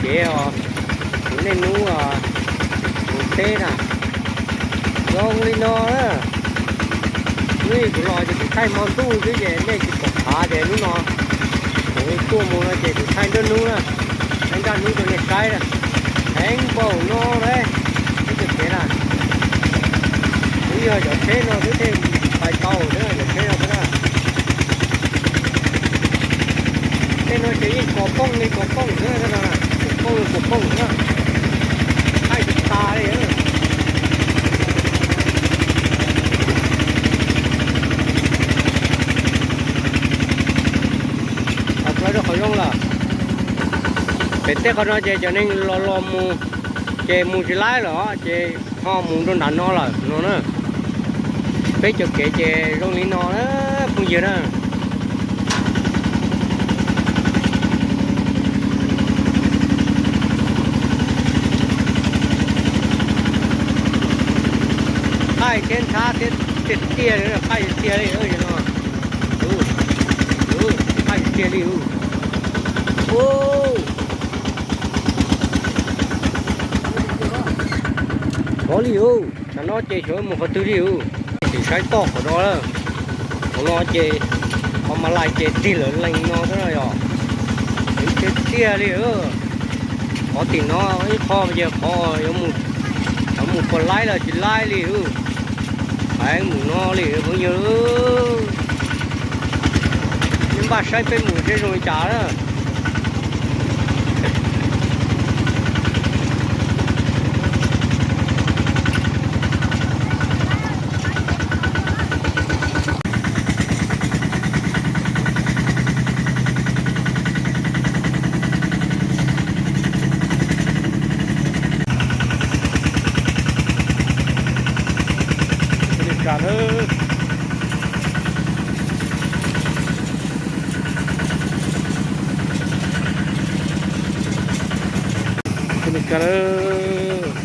Kev os, kuv niaj hnub mus teb na, zoo li no na. Hnub kuv los ces kuv thaij hmo ntuj xwb ces nej tsis pom qab ces hnub no kuv tuaj mus no ces kuv thaij nruab hnub na, thaij nruab hnub rau nej saib na. Heev npaum no lawm, ib tug kev na. Twb yog cov tsheb no twb thiaj pais tau thiab cov tsheb no thiab na. Tej no ces yeej kos pooj li kos pooj xwb no, kos pooj li kos pooj xwb. Thaij tsis tas li. Plaws rau qhov zoo lawm. Pem tej qhov no ces cov neeg los los mus ces mus tsis laib lawm os, ces ho mus rau nram no lawm no na. Peb cov kev ces zoo li no na, phooj ywg na. Qaij thiab ntxhab thiab tiag tiag li, qaij tiag tiag li no. Qaij tiag tiag li. Ov li, tam no ces xyov mus qhov twg li. Sim saib toj qhov no, qhov no ces qhov mas lais ces tig lawv lees no xwb no yog. Heev tiag tiag li. Qhov tim no ib qho ces qhov yuav mus puas laib los tsis laib li. Heev mus no li phooj ywg. Nej npaj saib peb mus seb zoo li cas na.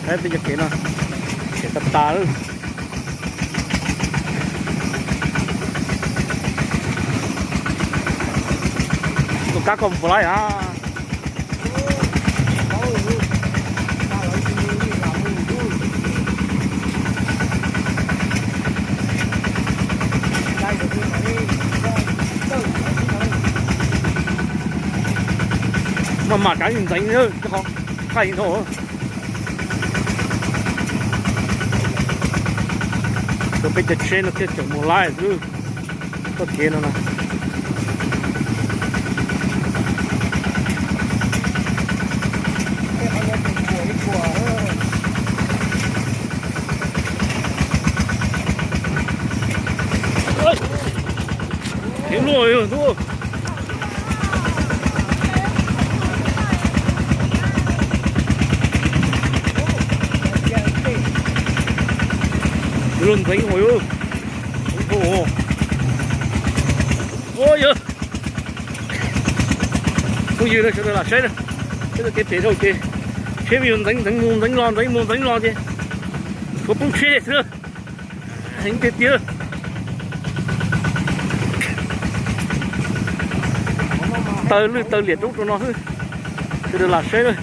Saib peb cov kev no, kev tas tas lawm. Tus kab koj mus puas laib a? Maj mam kav ntxeev, qhov thaij dhau. Rau peb cov tsheb no thiaj tseem mus laib xwb. Txoj kev no na. Heev luaj yog ntub. Luag ntxeev ua yog. Ua yog. Phooj ywg na, sawv daws lam saib na. Peb tau kev pem dhau ces tsheb me nyuam ntxeev ntxeev mus ntxeev los ntxeev mus ntxeev los ces tshuav poob tsheb xwb. Heev tiag tiag. Taw lwj taw liam roob rau no xwb. Sawv daws lam saib na.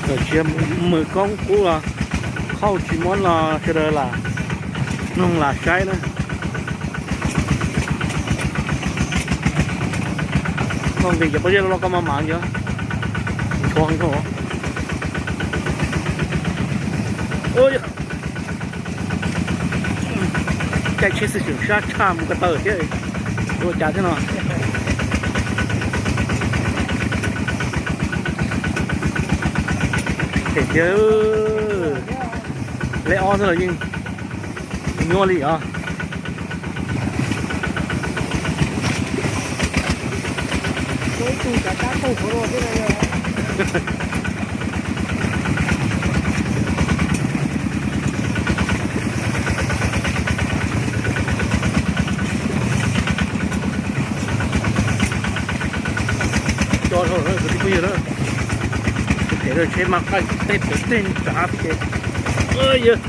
Tsis yog mws koob qub los khauj tsis muab los sawv daws lam mloog lam saib na. Koj nqis cov pob zeb loj loj koj maj mam yog. Ntxhua heev koj. Caij tsheb xwb tseem sab tshaj mus ko taw thiab. Ua cas thiab no. Them tiag, leb ob xwb los yeej nyuaj li os. Coj dhau lawm kwv tij phooj ywg na. Kuv them rau tsheb mas qaij tej pem tej nrad ces. Yawg.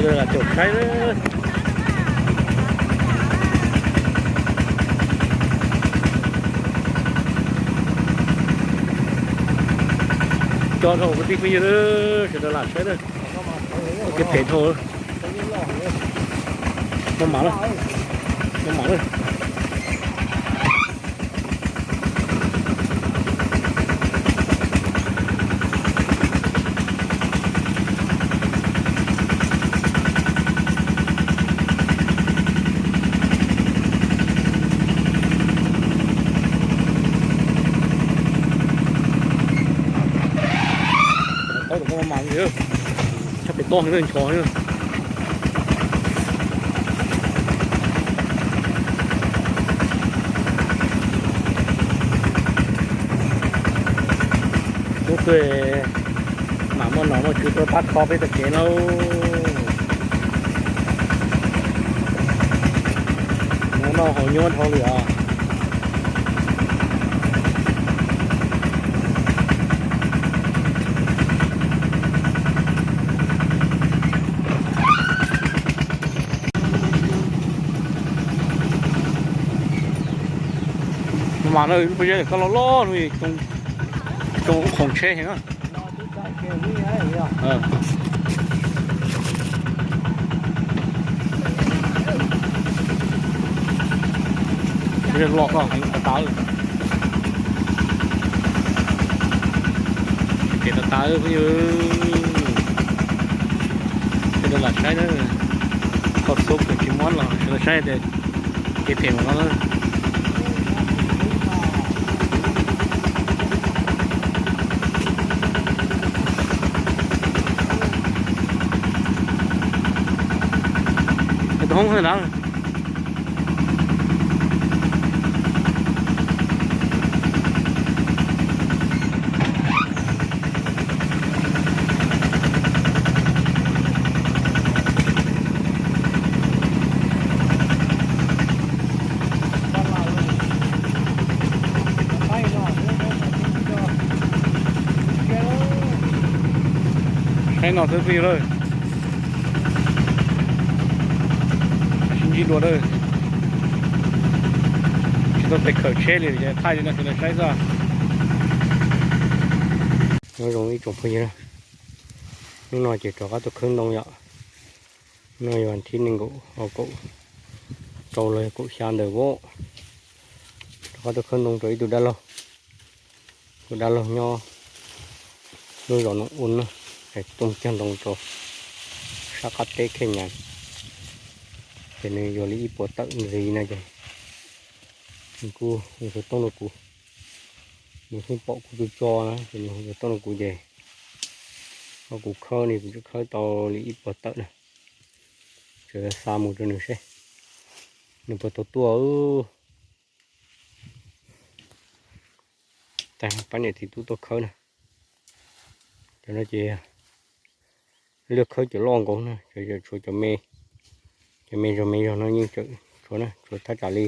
Caum saib na. Coj dhau kwv tij phooj ywg, sawv daws lam saib na. Ua kev phem dhau. Maj mam na, maj mam na. Tau, tau mas, tshaj pem toj heev, nchos heev. Hnub twg mam muaj nom muaj tswv tuaj pab kho peb txoj kev no. Mus noj haus nyuaj dhau lawm os. Mas no, koj loj loj no, tsoo khoom tsheb heev na. Los koj heev tas tas. Ces tas tas phooj ywg, sawv daws lam saib na. Koj xub kuv tsis muab los sawv daws saib tias kev phem ua no na. Tus hoob na. Saib no xwb phooj ywg lawm. Sib ntsib dua lawm. Tsis tau tes khawm tsheb li, thaij li no sawv daws saib xwb. Nyob zoo ib tsoom phooj ywg, hnub no ces rov qab tuaj khawb ntoo yom. No yog thib nees nkaum, kaum rau los yog kaum xya ntawm vauv. Rov qab tuaj khawb ntoo rau ib tug dab laug. Tus dab laug nyob lub zos Noom Ua na, es tuaj cog ntoo rau sab qab teb Khej Nyas. Ces nws yuav li ib puas tawm ntxiv no ces nws kuj hu xov tooj rau kuv. Nws yeej pom kuv tus tso na ces nws hu xov tooj rau kuv ces kuv khawb li, kuv tseem khawb tau li ib puas tawm na. Tseem xa mus rau nws seb nws puas tau tuaj. Pab niam txiv tub tuaj khawb na. Cov no ces lawv khawb cov loj nkaus na, tshuav cov me, cov me zog me zog no yeej tseem tshuav na, tshuav thaj tsam li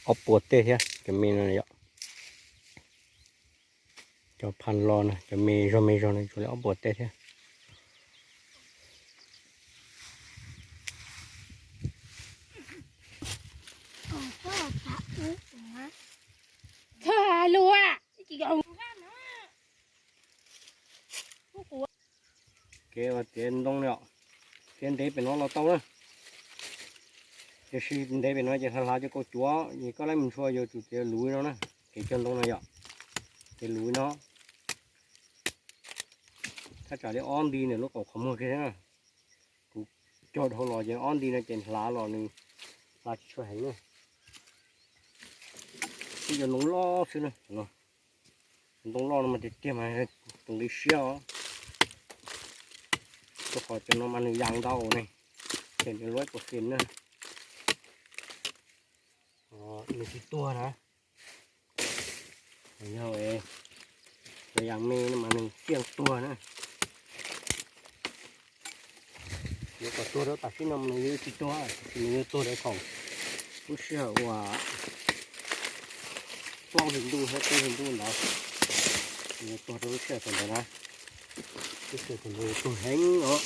ob puas tej thiab cov me no yom. Cov phas los no cov me zog me zog no tshuav li ob puas tej thiab. Kev tiav ntoo no, kev ntev pem no los tau na. Tiam sis ntev pem no ces hlav hlav cov kaus cuav, ces koj laib mus ntshua yuav tsum tiav luv no na. Kev cog ntoo no yom, kev luv no. Thaj tsam li ob nti nws lub kaum qhov muag kiag na. Kuv cog dhau los ces ob nti no ces hlav los nws hlav tsis tshua heev na. Ib cov ntoo loj xwb na. Ntoo loj no mas tiag tiag mas tus nqi siab os. Rau qhov cov no mas nws yas ntau ne, ces nws luab ib puas fees na. Nws tsis tuag na. Yog cov yas me no mas nws txiaj tuag na. Yuav kom tuag rau tam sim no mas nws yuav tsis tuag, nws yuav tuag rau thaum lub sij hawm uas plaub hlis ntuj thiab peb hlis ntuj ntawd, nws yuav tuag rau lub sij hawm thaum ntawd na. Ib tug heev os.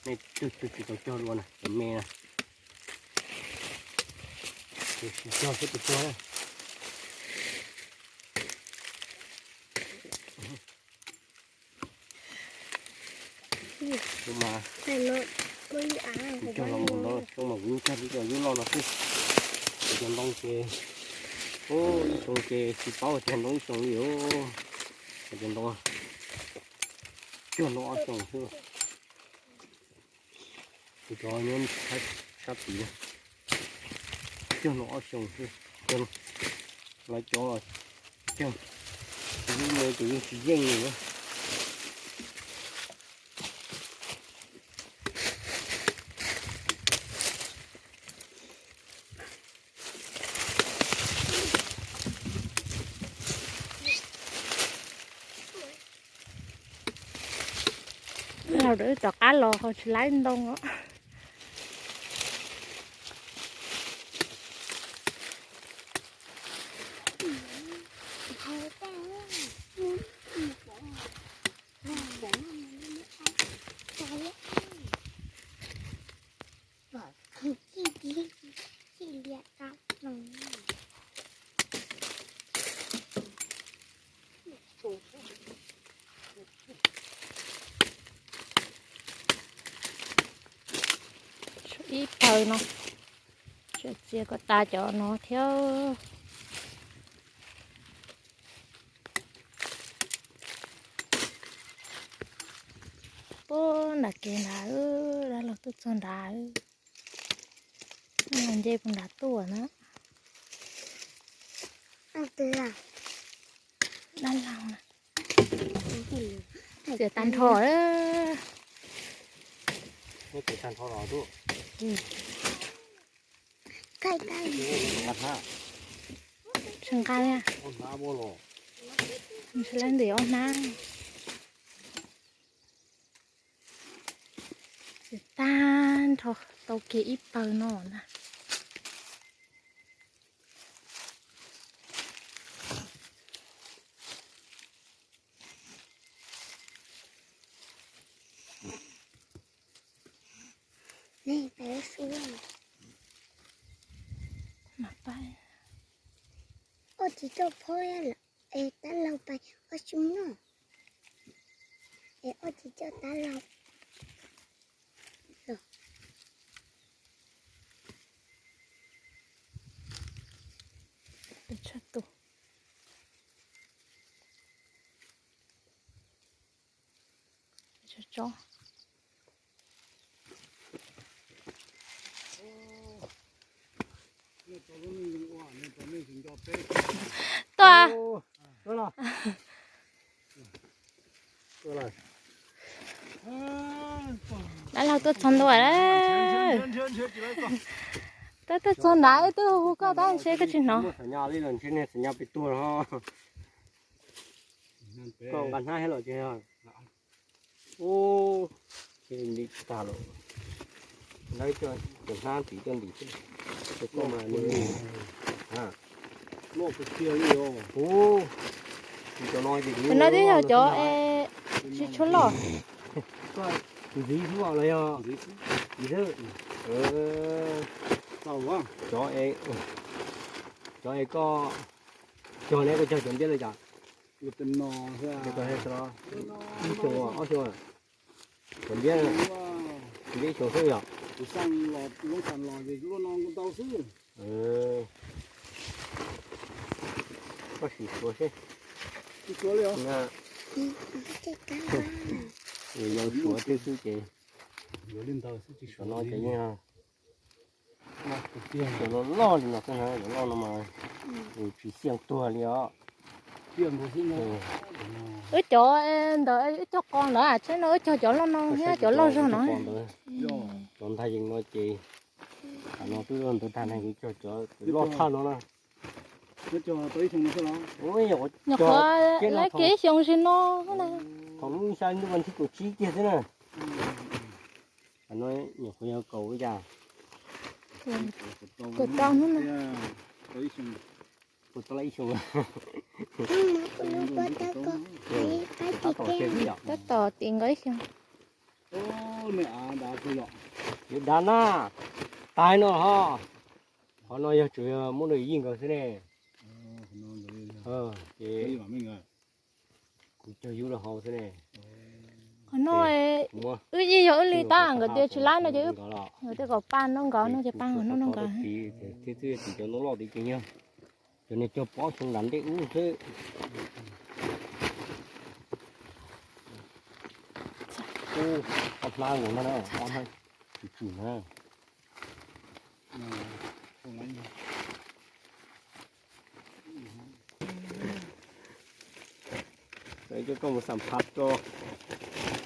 Nej twg twg tsis tau cog dua na, cov me na. Tsis cog xwb tsis cog na. Mas cog los mus no xyoo mas kuv yeej cog li cov yub loj no xwb. Cov ntoo ces, ib xyoo ces tsis paub tias ntoo ib xyoo li os. Cov ntoo cog ntoo ob xyoo xwb. Kuv cov nyob sab tid na, cog ntoo ob xyoo xwb. Lawv cov cog, lub me ces yeej tsis yeej li na. Los rau tom qab los ho tsis laib ntoo os. Tshuav ib pawg no, tseem txiav kom tas cov no thiab. Puag nram kev nrad, dab laug tuaj txog nrad, nce puag nrad tuaj na. Dab laug na. Txiav tag nrho. Tsis nqa li. Tsis laib ntim ob hnab. Txiav tag nrho tau kiag ib pawg no na. Ua tsis coj phob lawm es tab laug pais ua su noj. Es ua tsis coj tab laug. Tshaj tus. Tso tso. Tuaj. Dab laug tuaj txog ntua lawm. Tab tuaj txog nrad wb twb hu koj tab ntshe koj tsis hnov. Muaj xam nyas li los ntshe niag xam nyas pem tuag no. Koj nqa hnab thiab los ces. Ub, ces ntim tag los. Lawv cov hnab ntim coj ntim xwb. Ces koj mas nws loj kawg kiag li os. Ub, cov no ces cov no twb yog cov tsis tshua loj. Koj ntxiv xwb los yog ntxiv xwb. Cov es, cov es koj cog ne, koj cog cov ntiab li cas? Ib xyoos, ob xyoos, cov ntiab, ntiab ib xyoos xwb yog. Koj sim suav seb. Yog suav twb xwb ces, cov no ces yeej, cov loj loj li no xwb na, cov loj no mas tsis xiaj tuag li os. Wb cov ntawd wb cog qos ntawd, tsheb no wb cog cov loj no thiab cov loj zog no. Cov ntag yeej no ces, qhov no twb ntawd tag ne, kuv cog cov loj tshaj no na. Nyuam qhuav laib kev ib xyoos sim no. Thaum lub xya ntuj vas thib kaum tsib kiag xwb na. Qhov no nyuam qhuav yog kaum ib yam. Kaum rau hnub na. Puas tau laj ib xyoos. Tab tom tim nkaus ib xyoos. Yuav dav na, taig no ho. Qhov no yog tsuas yog muab rau yij nkawd xwb ne. Ces kuv cog yub rau hauv xwb ne. Qhov no wb yeej yog wb li tab nkawd tias tsis laib no ces nkawd tias kom pab noj nkaus no ces pab noj nkaus. Thiab twb tim cov no loj tiag tiag, cov niag cog pob xyoo nram ntej ub xwb. Ub, ob hmab nkaus no na, ob hmab chim chim na. Coj koj mus xam phaj tso,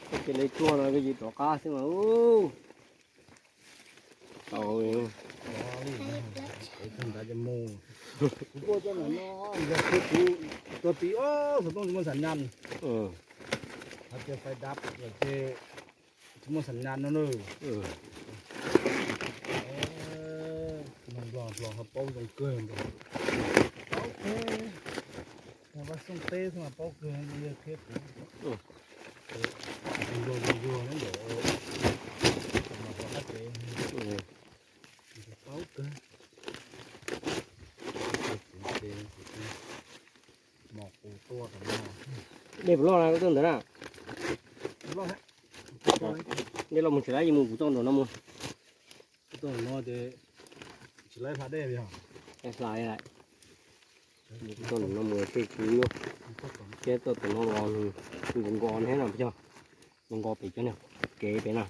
koj cia li tuaj no koj cia li rov qab xwb mas. Tau li, nrad ces mus. Kuv tuaj txoj no, yog kuv tuag pib, xov tooj tsis muaj xam nyas, hais tias fais dav lawm ces tsis muaj xam nyas no na. Nplog hlob ho paub zoo kawg nkaus. Paub kawg, vaj xooj teb xwb mas paub kawg li thiab kuv. Zoo zuag ne, mas qhov qab tsev paub kawg. Mos qus tua tom no. Dej puas loj na, koj tuaj ntawd na? Dej loj mus tsis laib, yeej mus kuv txoj nram no mus. Koj tuaj nram no ces tsis laib hla dej yog? Hla lawm. Kuv txoj nram no mus tej kuv nyuaj. Thiab txoj tom no los nws nkos nkos thiab no, yog nkos nkos pem cov niag kev pem na.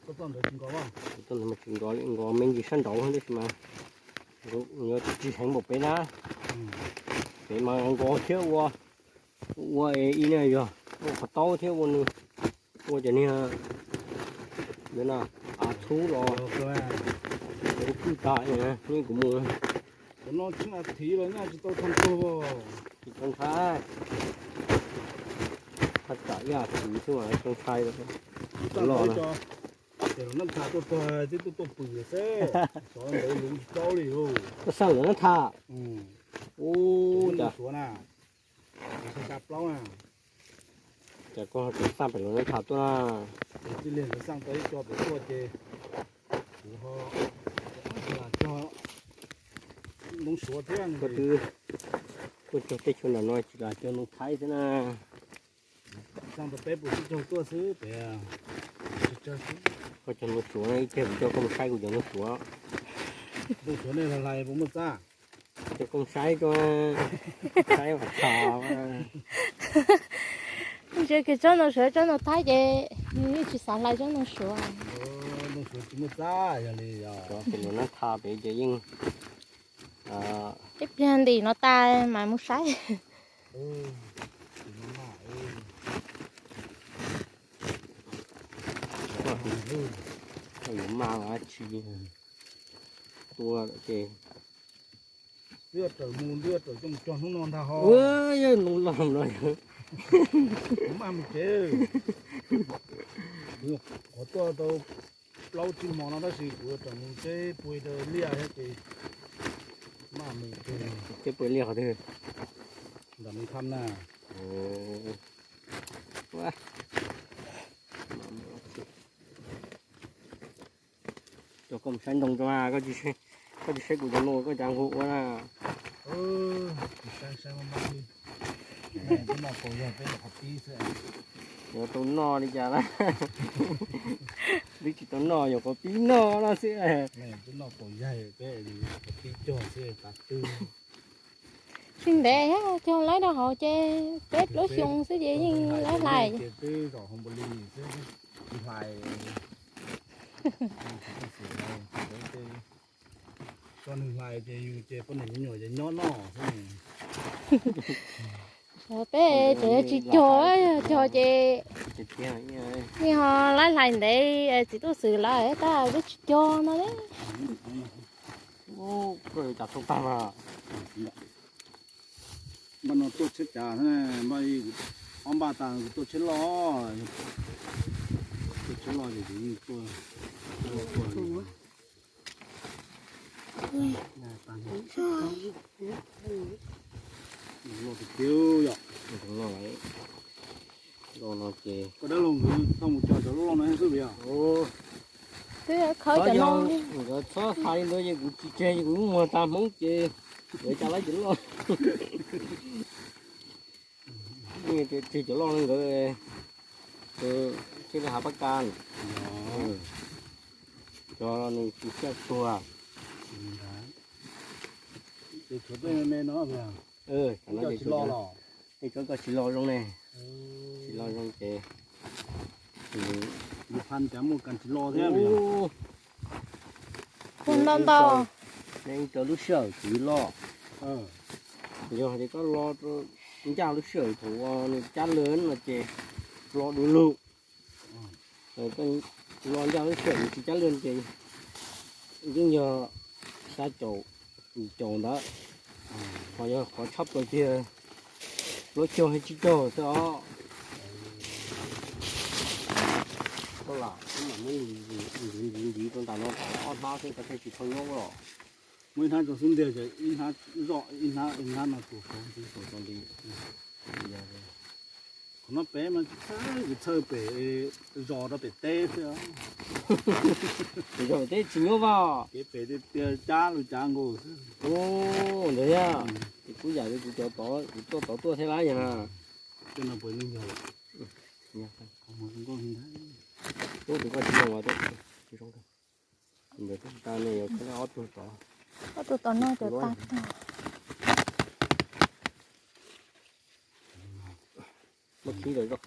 Kuv txoj nram no tsis nkos li, nkos me ntsis sab nraud tab sis mas yuav tsis heev npaum pem na. Pem mas nkos thiab ua, ua es ib na yog ua qhov taub thiab ua nws, ua cov niag av txhub los ua kwj tas ne kuv mus. Qhov no tsheej a thiv los nyaj tsis tau thaj tuag. Tsis tau ntshai, thaj tsam ib a thiv xwb mas tsis ntshai los. Lawv nab tha tuaj tag twb tuaj tuaj pw xwb, xyov ntawd luv tsis tau li. Tuaj xaj lawv nab tha. Ub, cas suav na, xaj plaub na. Cas koj tseem xaj pem lawv nab tha tuaj na? Tij Liag nkawd xaj tau ib co pem tuaj ces kuv ho cog ntoo suav thiab. Koj twb tuaj cog teb chaws nram no tsis lam cog ntoo thaib xwb na. Xaj tau peb puas tsib caug tuaj xwb pem. Koj cog ntoo suav na, ib tsam kuv coj koj mus saib kuv cov ntoo suav. Ntoo suav nej hlais puas muaj txaj? Coj koj mus saib, saib vam txhos. Ntsia kiag tsob ntoo suav tsob ntoo thaib ces nws yeej tsis xav hlais tsob ntoo suav. Ntoo suav tsis muaj txaj yog li os. Cov pem lawv nab tha pem ces yeej ib pliag ntim no tas mas mus saib. Yuav maj dab tsi, tua ces twb raws mus, twb raws coj mus cog hnub no ntag ho. Yog ntoo loj no, kuv maj mus tsev. Kuv nyuam qhuav tuaj tau plaub tsib hmo no tab sis kuv yuav raws mus seb puas rau liaj thiab ces maj mus. Seb puas liaj qhov twg? Ntawm Moos Kham na. Coj koj mus saib ntoo tso mas, koj tsis saib kuv cov ntoo koj cas nquag ua na. Saib saib maj maj li. Twb noj tau yog peb qhov pib xwb. Yuav tau noj li cas na. Twb tsis tau noj, nyuam qhuav pib noj no xwb. Twb noj tau yog peb qhov pib cog xwb tas twg. Tsis ntev, cog laib rau hauv ces peb plaub xyoo xwb ces yeej laib hlais. Ces twb zaum hauv npaus li xwb, tsis hlais. Tso nws hlais ces yus ces poj niam me nyuam ces nyob noj xwb. Peb tseem tsis cog, cog ces yeej ho laib hlais ntev, txiv tuaj xwm lawm tab peb tsis cog no li. Koj yuav cas thoob tag mas. Npaj no tuaj tsheb cav, npaj ob npaj tas kuv tuaj tsheb loj. Tuaj tsheb loj ces kuv yeej tuaj, tuaj, tuaj. Loj tiag tiag yom. Los no ces koj dab laug nkawd tau mus cog cov loj no xwb yog? Twb khawb cov no. Nkawd txhob xav li ntawd ces kuv tsis tseg, kuv muag tag hmoob ces nkawd cov laib cov loj. Tseg cov loj no nkawd thiaj li hav pab kas. Cov nws tsis tshua tuag. Tej cov koj tsis lo zoo ne, tsis lo zoo ces pha cas muaj kas tsis lo thiab. Ntau ntau, nej ib co lub sij hawm tsis loj. Yog tias koj lo ncaj lub sij hawm thaum uas nws cab lwg no ces lo du lug. Koj lo ncaj lub sij hawm nws tsis cab lwg ces yeej yog xya caum yim caum ntawd. Ho yog qhov tshaj plaws tiag plaub caug tsib caug xwb os. Koj lam muab ntiv ntiv rau ntawm no kom ob hnab xwb koj thiaj tsis tau nyob los. Muab ib hnab rau xub ntiag ces ib hnab zoj ib hnab ib hnab no tus saud ntxiv. Qhov no pem mas tsis txhawj, tsis txhawj pem zos rau pem teb xwb. Pem zos pem teb tsis nyuaj vaj. Kev pem tiag tiag cab lug cab nkaus xwb. Ntawd thiab, ces kuv yam li kuv cov tod kuv tuaj tod tuaj thiab lawm yog na. Tej no puas yeej yog? Ub, tus koj tsis zoo as, ntawd tus tas ne yuav khawb ob tug tod. Ob tug tod no cov tas tag. Muab khib rau zoj.